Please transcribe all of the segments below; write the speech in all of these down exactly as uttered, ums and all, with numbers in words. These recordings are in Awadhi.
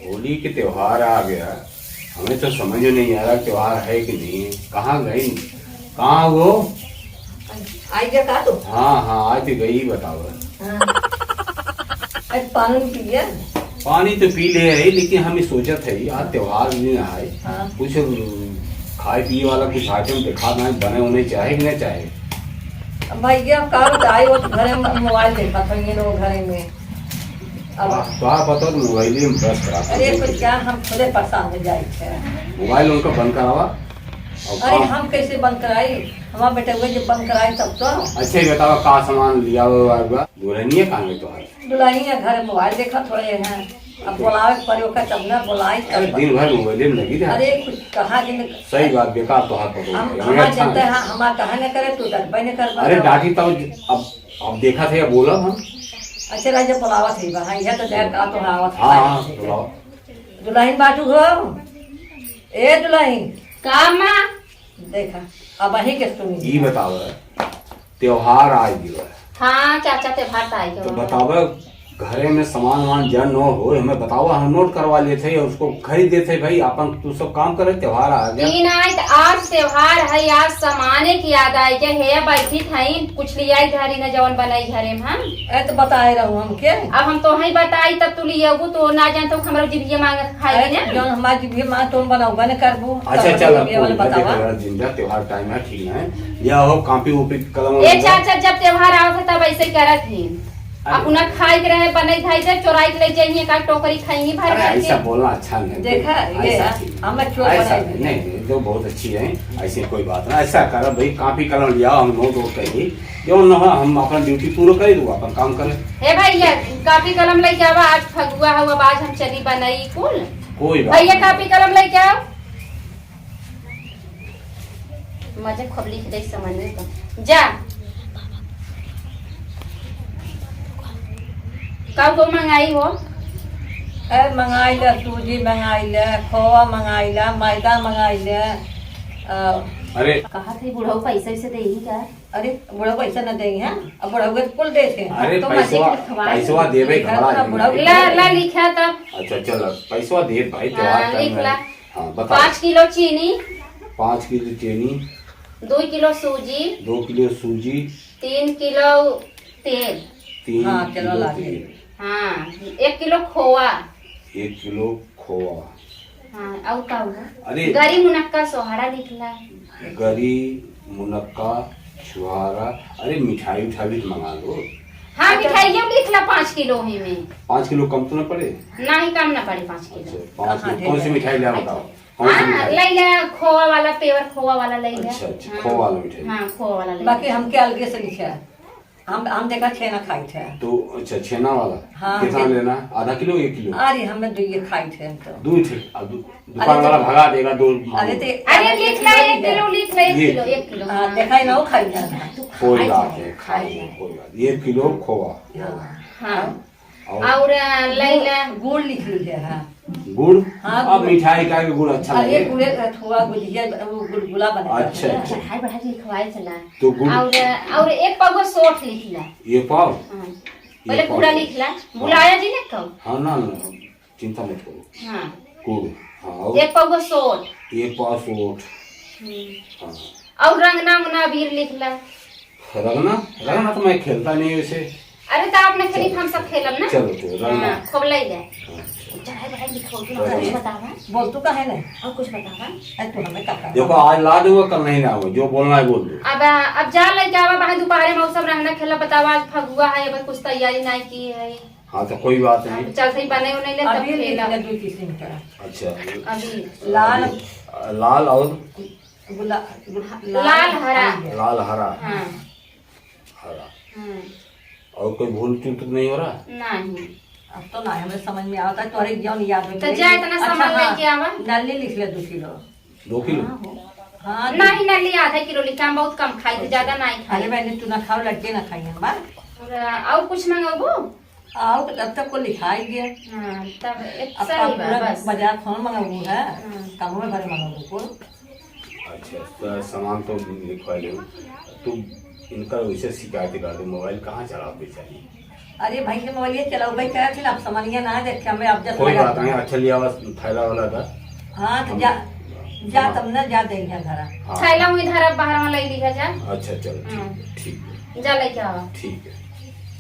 होली के त्योहार आ गया, हमें तो समझ में नहीं आ रहा त्योहार है कि नहीं है। कहाँ गई? कहाँ हो? आई गया का तू? हाँ, हाँ, आज तो गई, बताओ। हाँ। अरे, पानी पी लिया? पानी तो पी ले है, लेकिन हम ई सोचत है, आज त्योहार दिन है, हाँ। कुछ खाए पिए वाला कुछ आइटम देखा ना, बने होने चाहे कि नहीं चाहे? अब भैया, का बताई, वो तो घरे में मोबाइल देखत होइहैं लोग घरे में। अब हाँ, तो आप बताओ, मोबाइल में व्यस्त रहत हैं। अरे, कुछ क्या, हम खुदे परेशान हो जाए थे। मोबाइल उनका बंद करावा। अब अरे, काम हम कैसे बंद कराई? हमार बेटवा जब बंद कराई तब तो। अच्छा, ये बतावा, का सामान लिया हुआ हुआ? दुल्हनिया कहाँ गई तोहार? दुल्हनिया घर मोबाइल देखत होए हैं। अब बोलावे के पड़ी ओकर, तब ना बोलाई, तब अरे, दिन भर मोबाइले में लगी रहे। अरे, कुछ कहा दिन सही बात, बेकार तोहार पतो हम, है। हमें हमार अच्छा जनता नहीं। है, हमार कहा न करे, तू डरबे न करबा अरे, तो। डांटी तब अब, अब देखा थे, बोला हम। अच्छा, राजा बोलावत है बा, हाँ, यह तो देख का तो आवत हाँ, है। हाँ, बोलाओ। दुल्हन बाटू हो, ए दुल्हन। का माँ? देखा, अब अही के सुनी। ई बतावा, त्योहार आ गया। हाँ चाचा, त्योहार तो आई तो गया। बतावा, घरे में सामान वामान जन न हो, हमें बतावा, हम नोट करवा लेते हैं, उसको खरीद देते हैं भाई, अपन तू सब काम करे, त्योहार आ गया। ई नाई त आज त्योहार है, आज सामाने की याद आई के हे बैठी थई, कुछ लियाई घरे न जवन बनाई घरे में हम। ए तो बताए रहू हमके। अब हम तोहई बताई तब तू लियबू, तो ना जानत हो हमरा जिभिया मांगत खाई अरे, ना। जौन हमार जिभिया मांग तौन बनौबे न करबू। अच्छा, तब चल, जिभिया कोई वाला ना, बतावा। देखो, यार, जिंदा त्योहार टाइम है, ठीक ना है। या हो, कॉपी वॉपी, कलम ए वलम चाचा, जब त्योहार आवत है, तब ऐसे करत ही। अरे। अपना खाए के रहे, बनाई खाई से, चोराई के ले जाइए, का टोकरी खाइए भर अरे, भर के। ऐसा बोलना अच्छा नहीं। देखा, ये ऐसा है, ठीक। हम चोर ऐसा बनाई नहीं, नहीं, जो बहुत अच्छी है, ऐसी कोई बात ना। ऐसा करो भाई, कॉपी कलम लिया, हम नोट वोट करी, जो न हो, हम अपना ड्यूटी पूरा करी, तू अपन काम करे। हे भैया, कॉपी कलम लेके आवा, आज फगुआ है, अब आज हम चली बनाई कुल। कोई बात भैया, नहीं। कॉपी कलम लेके आओ। मजे खूब लिख दे समझ में तो। जा। का को मंगाई हो? ए, मंगाई ले, सूजी मंगाई ले, खोवा मंगाई ले, मैदा मंगाई ले। अ, अरे। कहा थे बुढ़ऊ पैसे वैसे देही का? अरे, बुढ़ऊ पैसा न देही, हैं? अब बुढ़ऊ के कुल देते हैं। अरे, तो मजे पैसवा, के खवाई। पैसवा देबे, लिखा घबरा था, नहीं। बुढ़ऊ ला, ला, लिखा था। अच्छा, चल, पैसवा दे भाई, हाँ, त्योहार टाइम लिख है। ला। हाँ, बताओ। पाँच किलो चीनी। पाँच किलो चीनी। दो किलो सूजी। दो किलो सूजी। तीन किलो तेल। तीन हाँ, चलो किलो ला दे। तेल। हाँ, एक किलो खोवा। एक किलो खोवा। हाँ, और का हुआ? अरे। गरी मुनक्का सोहाड़ा लिखला। गरी मुनक्का छुहारा। अरे, मिठाई उठाई भी तो मंगा लो। हाँ, अच्छा। मिठाइयों लिखला पाँच किलो ही में। पाँच किलो कम तो ना पड़े? नहीं, कम ना पड़े पाँच किलो। अच्छा, पाँच हाँ, किलो। कौन सी मिठाई ले बताओ? कौन सी हाँ, मिठाई? ले ले, खोवा वाला, पेवर खोवा वाला ले ले। अच्छा, अच्छा, हाँ। खोवा वाला मिठाई। हाँ, खोवा वाला ले ले। बाकी हमके अलगे से लिखा है। हम, हम देखा छेना खाई थे। तो अच्छा, छेना वाला हाँ, कितना दे- लेना है? आधा किलो, एक किलो? अरे, हमें दो ये खाई थे हम तो। दो ठे, अब दु-, दुकान अरे, वाला तो भगा देगा, दो मांगो। अरे, ते- अरे, लिख ला, एक किलो लिख ला, एक ये किलो, एक किलो। हाँ, देखा ही ना, वो खाई जाता है। कोई बात नहीं, खाई लो, कोई बात नहीं। एक किलो खोवा। हाँ। हाँ। और और, अ, लैला गुड़, गुड़ लिख लीजिए, हाँ। गुड़? हाँ, अब गुड़। मिठाई का भी गुड़ अच्छा अरे, लगे। गुड़े, अ, थोड़ा गुजिया, वो गुलगुला बनाता है अच्छा, ना। अच्छा। चढ़ाई बढ़ाई लिखवाए चला। तो गुड़ और, अ, और एक पौवा सोठ लिख ला। ये पाव? हाँ। ये पहले पाव पूरा सोठ। लिख ला। हाँ। बुलाया जी ने कहो। हाँ, ना, ना, चिंता मत करो। हाँ। गुड़। हाँ, और? एक पौवा सोठ। एक पाव सोठ। हम्म। हाँ। और रंगना उंगना अबीर लिख ला। रंगना? रंगना तो मैं खेलता नहीं वैसे। अरे तो आपने खेली, चलो। हम सब खेलब ना। चलो, चलो, रंगना। हाँ, खूब ले ले। हाँ। चढ़ाई बढ़ाई लिखो, तू रंगना। कुछ बतावा। बोल, तू काहे नहीं? और कुछ बतावा। अरे तू हमें का करवा? देखो, आज ला दूंगा, कल नहीं लाऊंगा, जो बोलना है बोल दो। अब, अब जा लेके आवा, बाहर दोपहरे में वो सब रंगना खेला, बतावा, आज फगुआ है, अब कुछ तैयारी नहीं की है। हाँ, तो कोई बात नहीं। अब चल, सही बने उन्हें ले, तब अबीर खेला। लिख ले दो किस्म का। अच्छा। अबीर। लाल। अबीर, लाल और गुला-, गुला-, लाल, लाल, हरा। हरा। लाल, हरा। हाँ। हरा। हम्म। और कोई भूल चूक तो नहीं हो रहा? नहीं। अब तो ना हमें समझ में आवता है, तोहरे जौन याद हो तो गई। जा, इतना अच्छा, सामान हाँ, लेके आवा। नल्ली लिख ले दो किलो। दो किलो? हाँ, हो। हाँ, नहीं, दो। नल्ली आधा किलो लिख, हम बहुत कम खाई, तो अच्छा। ज्यादा नहीं खाई। अरे बहनी, तू ना खाओ, लड़के ना खाई हम, बा। और, और कुछ मंगाबू? आओ, तो तब तक को लिखाई गया। हाँ, तब एक अब सही का बा, पूरा बस। बाजार कौन मंगाबू है? हाँ। कम में भरे मंगाबू को। अच्छा, तो सामान तो लिखवा ले। तू इनका वैसे शिकायत कर दे, मोबाइल कहाँ चलाओ बेचारी? अरे भाई के मोबाइल ये चलाओ भाई, कहा थी ना, आप सामानिया ना देखे, हमें आप जब कोई बात नहीं, अच्छा लिया बस थैला वाला था। हाँ, तो हम जा, जा हाँ। तब ना जा देंगे घर। हाँ। थैला हुई धरा बाहर में ले लिया जा। अच्छा, चलो, ठीक है, हम्म। ठीक है। जा लेके आओ। ठीक है,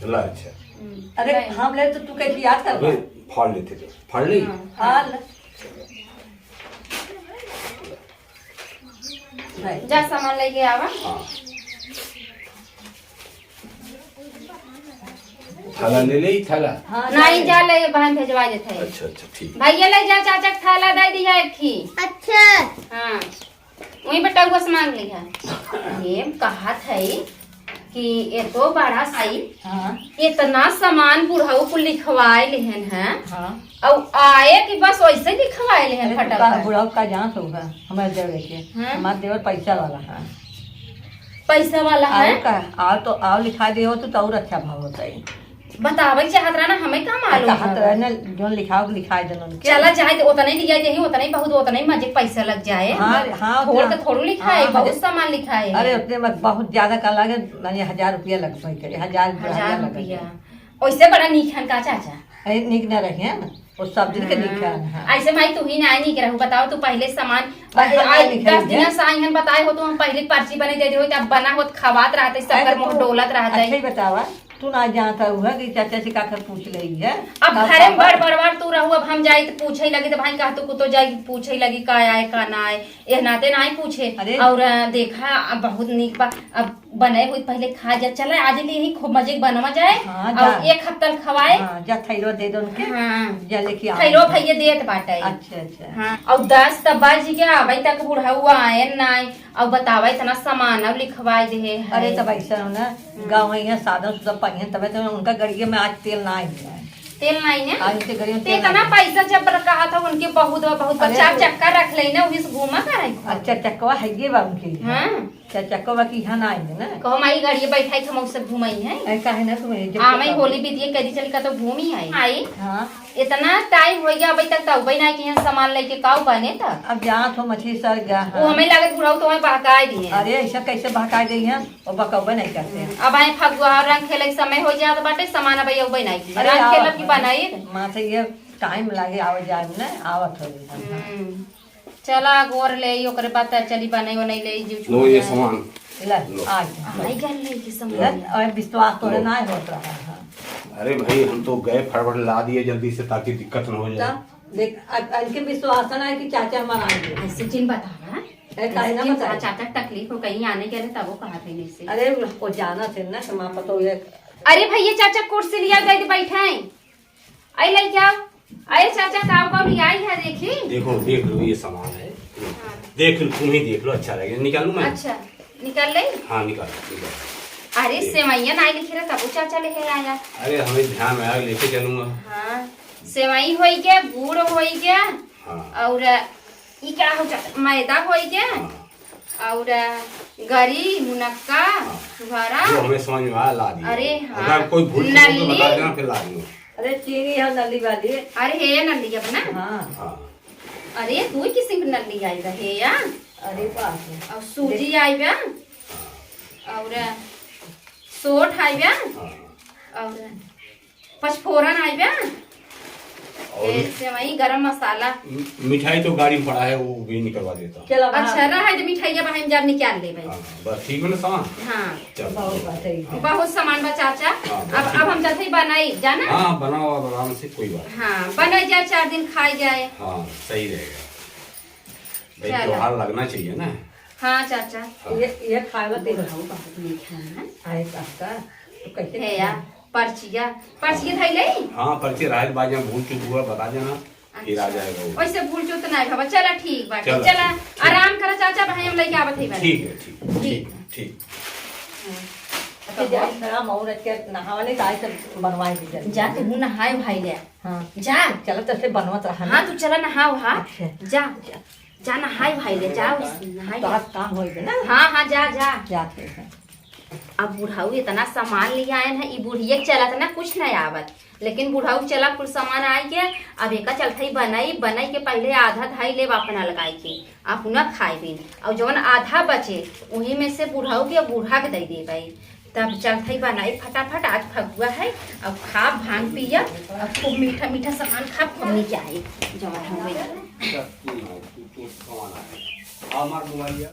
चला, अच्छा। हम्म, अरे, नहीं। हम ले तो तू कैसे याद कर अबे, पा? फाड़ लेते थे, फाड़ ली? हाँ। हाँ, ले। जा, सामान लेके आवा। हाँ। थैला ले ले, थैला। हाँ, नहीं, जा ले। जा ले, बहन भेजवा देत है। अच्छा, अच्छा, ठीक। भैया ले जा, चाचा के थैला दे दिया एक ही। अच्छा। हाँ, वहीं पर टउआ से मांग लिया। ये कहत है कि ये तो बड़ा साई, हाँ। इतना सामान बुढ़ऊ कुल लिखवाए लेहन है। हाँ। अउ आए कि बस वैसे लिखवाए लेहन अरे, तो फटाफट। का बुढ़ऊ का जान होगा, हमारे देवर के। हाँ। हमारे देवर पैसा वाला है। पैसा वाला आओ है? का, आओ तो आओ, लिखा दे हो तो, तो और अच्छा भाव होता है। बतावे के चाहत रहा ना, हमें का मालूम चाहत है? रहे ना, जोन लिखाओ के लिखाए देन उनके। चला जाए तो उतना ही लिया जाए, उतना ही बहुत, उतना ही मजे के पैसा लग जाए। हाँ, हाँ, थोड़ उतना। तो थोड़ू लिखाए, हाँ, बहुत मजे। सामान लिखाए। अरे उतने में बहुत ज्यादा का लागे, माने हजार रुपया लग पाई करे, हजार, हजार हजार लग रुपया। जाए। ओइसे बड़ा नीक हन का चाचा? अरे नीक ना रहे हैं, वो सब दिन के नीक हन, हाँ। ऐसे भाई तू ही ना नीक रहू, बताओ तू पहले सामान, अरे, अरे, हाँ, आई, नीक दस है। दिन से आई हन बताए हो तो हम पहले पर्ची बने दे दे हो, तब बना होत खवात रहते, अरे, सबकर तो मुंह तू डोलत रहते। अच्छा ही बतावा, तू ना जानता हुआ कि चाचा से काकर पूछ लेई है। अब तब घरे में पापा बड़ बड़वार तू रहू, अब हम जाई तो पूछे लगी, तो भाई कह तू कुतो जाई पूछे लगी का आए का ना आए, एह नाते ना ही पूछे। अरे। और, अ, देखा, अब बहुत नीक बा, अब बनाए हुई पहले खा जा, चला आज ले ही खूब मजे के बनवा जाए हाँ, और जा। एक हफ्ता ले खवाए। हाँ, जा थैलो दे दो उनके। हाँ। जा लेके आओ। थैलो भैया देत बाटे। अच्छा, अच्छा। हाँ, और दस तब बज गया, अबे तक बुढ़ऊ आए ना आए। अब बतावा, इतना सामान अब लिखवाए दे है। अरे, तब ऐसा हो ना, हम्म। गाँव में यहाँ साधन सुधन पहियन, तबे तो उनका गड़िया में आज तेल ना आई है। तेल ना आई ना? आज उनके गड़िया में तो तेल इतना ना आई। पैसा जब कहा था उनके बहुत बा, बहुत बा, अरे, चार तो चक्का रख ले ना, वही से घूमा करे। अच्छा, चक्कवा है ये बा उनके लिए। हाँ। चार चक्कवा की यहाँ ना आई है ना? कहो माई, गड़िया बैठाई हम उससे घूमाई है। ऐ, काहे ना तुम्हें जब हाँ, तक मैं आओ। होली बीतिए कदी चल का तो घूमी आई। आई। हाँ। इतना टाइम हो गया, अबे तक तो अबे ना कि यहाँ सामान लेके काऊ बने तक। अब जहाँ तो मछली सर गया वो है। हमें लागत बुढ़ऊ तो हमें बहकाए दिए। अरे, ऐसा कैसे बहकाए गई है? वो बकौबे नहीं करते हैं। अब आए फगुआ और रंग खेले के समय हो जात बाटे, सामान अब अबे नहीं किए। अरे, रंग खेलब आवत की है। बनाई। माँ से ये टाइम लागे आवे जाए में ना, आवत हो जाए। हम्म। चला गोर ले, ओकरे बाद त चली बनाई वनाई ले, जीव लो ये छुटकारा। सामान। ले, लो। आ गया। आई गल ले के सामान। ले, और विश्वास तोरे लो। ना होत रहा है। अरे भाई, हम तो गए फटाफट ला दिए जल्दी से, ताकि दिक्कत न हो जाए। तब देख, अब इनके विश्वास ना है कि चाचा हमारा आएंगे। ऐसे जिन बतावा। ए, काहे ना ऐसे जिन बताए? चाचा तकलीफ हो कहीं आने के लिए, तब वो कहा थे नहीं से। अरे, वो जाना थे ना, समापत हो गया। अरे भैया, चाचा कुर्सी लिया जाए तो बैठे हैं। आई लइका, अरे चाचा, काव काव लियाई है, देखी। देखो, देख लो, ये सामान है। हाँ। देख लो, तुम ही देख लो, अच्छा लगे, निकालूं मैं? अच्छा, निकाल ले। हाँ, निकाल, निकाल। अरे, देख। सेवइया नाई लिखे रहे, तब वो चाचा लेके आया। अरे, हमें ध्यान में आया, लेके चलूंगा। हाँ, सेवई होई गया, गुड़ होई गया, हाँ। और ई क्या हो जाता, मैदा होई गया। हाँ। और गरी, मुनक्का, हाँ। छुहारा। जो हमें समझ में आया, ला दिए। अरे हाँ। अगर कोई भूल चूक हो तो नली। बता देना, फिर ला दूंगा। अरे चीनी है नली वाली। अरे हे नली अपना। हाँ। हाँ। अरे दो किस्म की नली आई बा, हे या। अरे बाप रे। और सूजी देख। आई बा। हाँ। और सोठ आई बा। हाँ। और पचफोरन आई बा। और ए, सेवई, गरम मसाला। मि-, मिठाई तो गाड़ी में पड़ा है, वो भी निकलवा देता हूँ। चलो, अच्छा, हाँ। रहा है तो मिठाइया बा, हम जब निकाल ले भाई। हाँ, बस ठीक है ना सामान? हाँ। चलो। बहुत बात है। हाँ। बहुत सामान बा चाचा। हाँ, बस अब, ठीक अब है। हम जाते ही बनाई, जाना? हाँ, बनाओ अब आराम से, कोई बात नहीं। हाँ, बनाई जाए, चार दिन खाई जाए। हाँ, सही रहेगा। भाई, चलो। त्योहार लगना चाहिए ना। हाँ चाचा। हाँ। ये, ये खाए ला तेल। बुढ़ऊ बहुत मीठा है ना। आए काका, तो कैसे है यार, खाए? पर्चिया, पर्चिया धई ले? हाँ, पर्ची रहे, बाद में भूल चूक हुआ, बता देना, फिर आ अच्छा। जाएगा वो। वैसे भूल चूक तो नहीं बाबा, चला ठीक बाटे, चलो, चला, ठीक, ठीक। आराम करा चाचा, भाई हम लेके आवत है बाटे। ठीक है, ठीक, ठीक। ठीक, ठीक। हाँ। अच्छा, जा, राम और के नहावा नहीं, तो आज तो बनवाए दे जल्दी। जा, तू नहाए भाई ले। हाँ। जा। चलो, तो से बनवत रहा ना। हाँ, तू चला नहाओ, हाँ। अच्छा। जा। जा। जा नहाई भाई ले, जा उस नहाई तो ले। आज काम होई बे ना। हाँ, हाँ, जा, जा। जात है। अब बुढ़ऊ इतना सामान ले आयन है, ई बुढ़िया के चलत ना कुछ नहीं आवत, लेकिन बुढ़ऊ चला कुल सामान आई के, अब एका चलते ही बनाई, बनाई के पहले आधा धाई लेब अपना लगाई के, अपना खाई भी, और जवन आधा बचे, वही में से बुढ़ऊ के, बूढ़ा के दे देबै। तब चलत ही बनाई फटाफट, आज फगुआ है, अब खाब भांग पियब, अब खूब मीठा मीठा सामान खाब, खूब नीक आई जवन हो गई। हमार मोबाइल